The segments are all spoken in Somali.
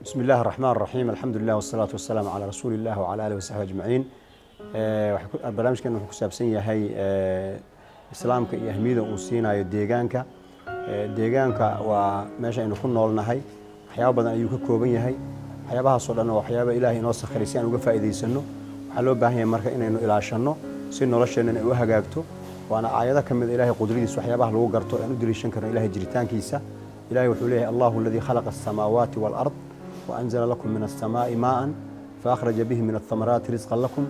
بسم الله الرحمن الرحيم، الحمد لله والصلاة والسلام على رسول الله وعلى آله وصحبه أجمعين. Barnaamijkan wuxuu ku saabsan yahay Islaamka iyo ahmiyada uu siinayo deegaanka. Deegaanka waa meesha aynu ku noolnahay. Waxyaaba badan ayuu ka kooban yahay. Waxyaabahaasoo dhan waa waxyaaba Ilaahay inoo sakhiray si aan uga faa'iidaysano. Waxaa loo baahan yahay marka inaynu ilaashanno si nolosheennan ay u hagaagto. Waana aayado ka mid a Ilahay qudradiisa, waxyaabaha lagu garto aan u daliishan karno Ilahay jiritaankiisa. Ilahay wuxuu leeyahay: الله الذي خلق السماوات والأرض وأنزل لكم من السماء ماء فأخرج به من الثمرات رزقا لكم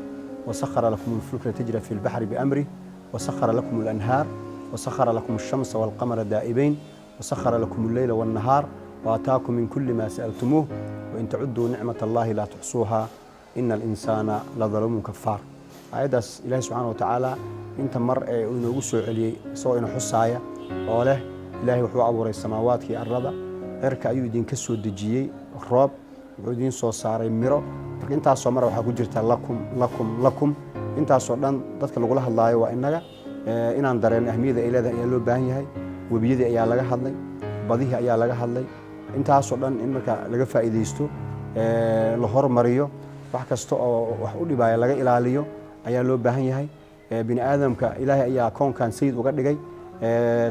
وسخر لكم الفلك تجري في البحر بأمره وسخر لكم الأنهار وسخر لكم الشمس والقمر دائبين وسخر لكم الليل والنهار وآتاكم من كل ما سألتموه وإن تعدوا نعمة الله لا تحصوها إن الإنسان لظلوم كفار. Aayaddaas Ilaahi subxaana wa tacaala inta mar ee uu inoogu soo celiyey isagoo ina xusaaya oo leh Ilaahay wuxuu abuuray samaawaadka iyo arlada, cirka ayuu idinka soo dejiyey roob, wuxuu idiin soo saaray miro. Marka intaasoo mar waxaa ku jirta لكم لكم لكم. Intaasoo dhan dadka lagula hadlaayo waa innaga. Inaan dareenno ahmiyada ay leedahay ayaa loo baahan yahay. Webiyadii ayaa laga hadlay, badihii ayaa laga hadlay. Intaasoo dhan in marka laga faa'iidaysto, la hormariyo, wax kasta oo wax u dhibaya laga ilaaliyo ayaa loo baahan yahay. Bini aadamka Ilaahay ayaa koonkan sayid uga dhigay,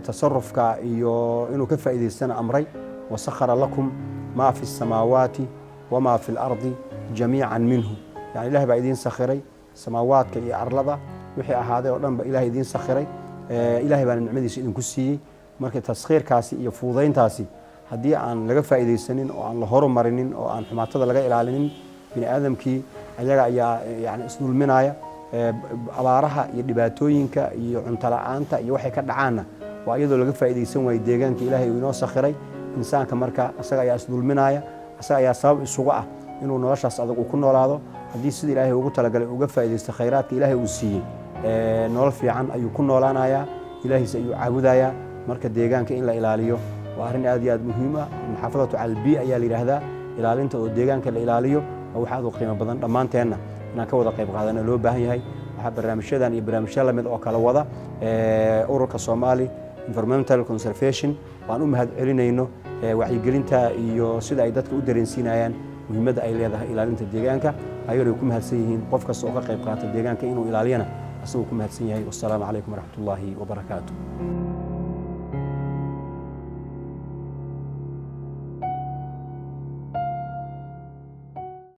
tasarufka iyo inuu ka faa'iidaystana amray. وسخر لكم ما في السماوات وما في الأرض جميعا منه. Yani Ilahay baa idiin sakhiray samaawaadka iyo arlada, wixii ahaaday oo dhan ba Ilahay idiin sakhiray. Ilahay baana nicmadiisa idinku siiyey. Marka taskhiirkaasi iyo fududayntaasi haddii aan laga faa'iidaysanin oo aan la horumarinin oo aan xumaatada laga ilaalinin, bini aadamkii ayaga ayaa yani isdulminaya. Abaaraha iyo dhibaatooyinka iyo cunto la'aanta iyo waxay ka dhacaanna waa iyadoo laga faa'iidaysan waayey deegaanka Ilaahay uu inoo sakhiray. Insaanka marka isaga ayaa isdulminaya, isaga ayaa sabab isugu ah inuu noloshaas adag uu ku noolaado. Haddii sida Ilaahay ugu talagalay uga faa'iidaysto khayraadka Ilaahay uu siiyey, nolol fiican ayuu ku noolaanayaa, Ilaahiisa ayuu caabudayaa. Marka deegaanka in la ilaaliyo waa arrin aad iyo aad muhiim ah. المحافظة على البيئة ayaa la yidhaahdaa. Ilaalinta oo deegaanka la ilaaliyo waa wax aad u qiimo badan, dhammaanteenna inaan ka wada qayb qaadana loo baahan yahay. Waxaa barnaamijyadan iyo barnaamijyo lamid oo kala wada ururka Somali Environmental Conservation. Waan u mahad celinayno wacyigelinta iyo sida ay dadka u dareensiinayaan muhiimadda ay leedahay ilaalinta deegaanka. Ayagana way ku mahadsan yihiin. Qof kasta oo ka qayb qaata deegaanka inuu ilaaliyana asaguu ku mahadsan yahay. Wassalaamu calaykum waraxmatullaahi wabarakaatu.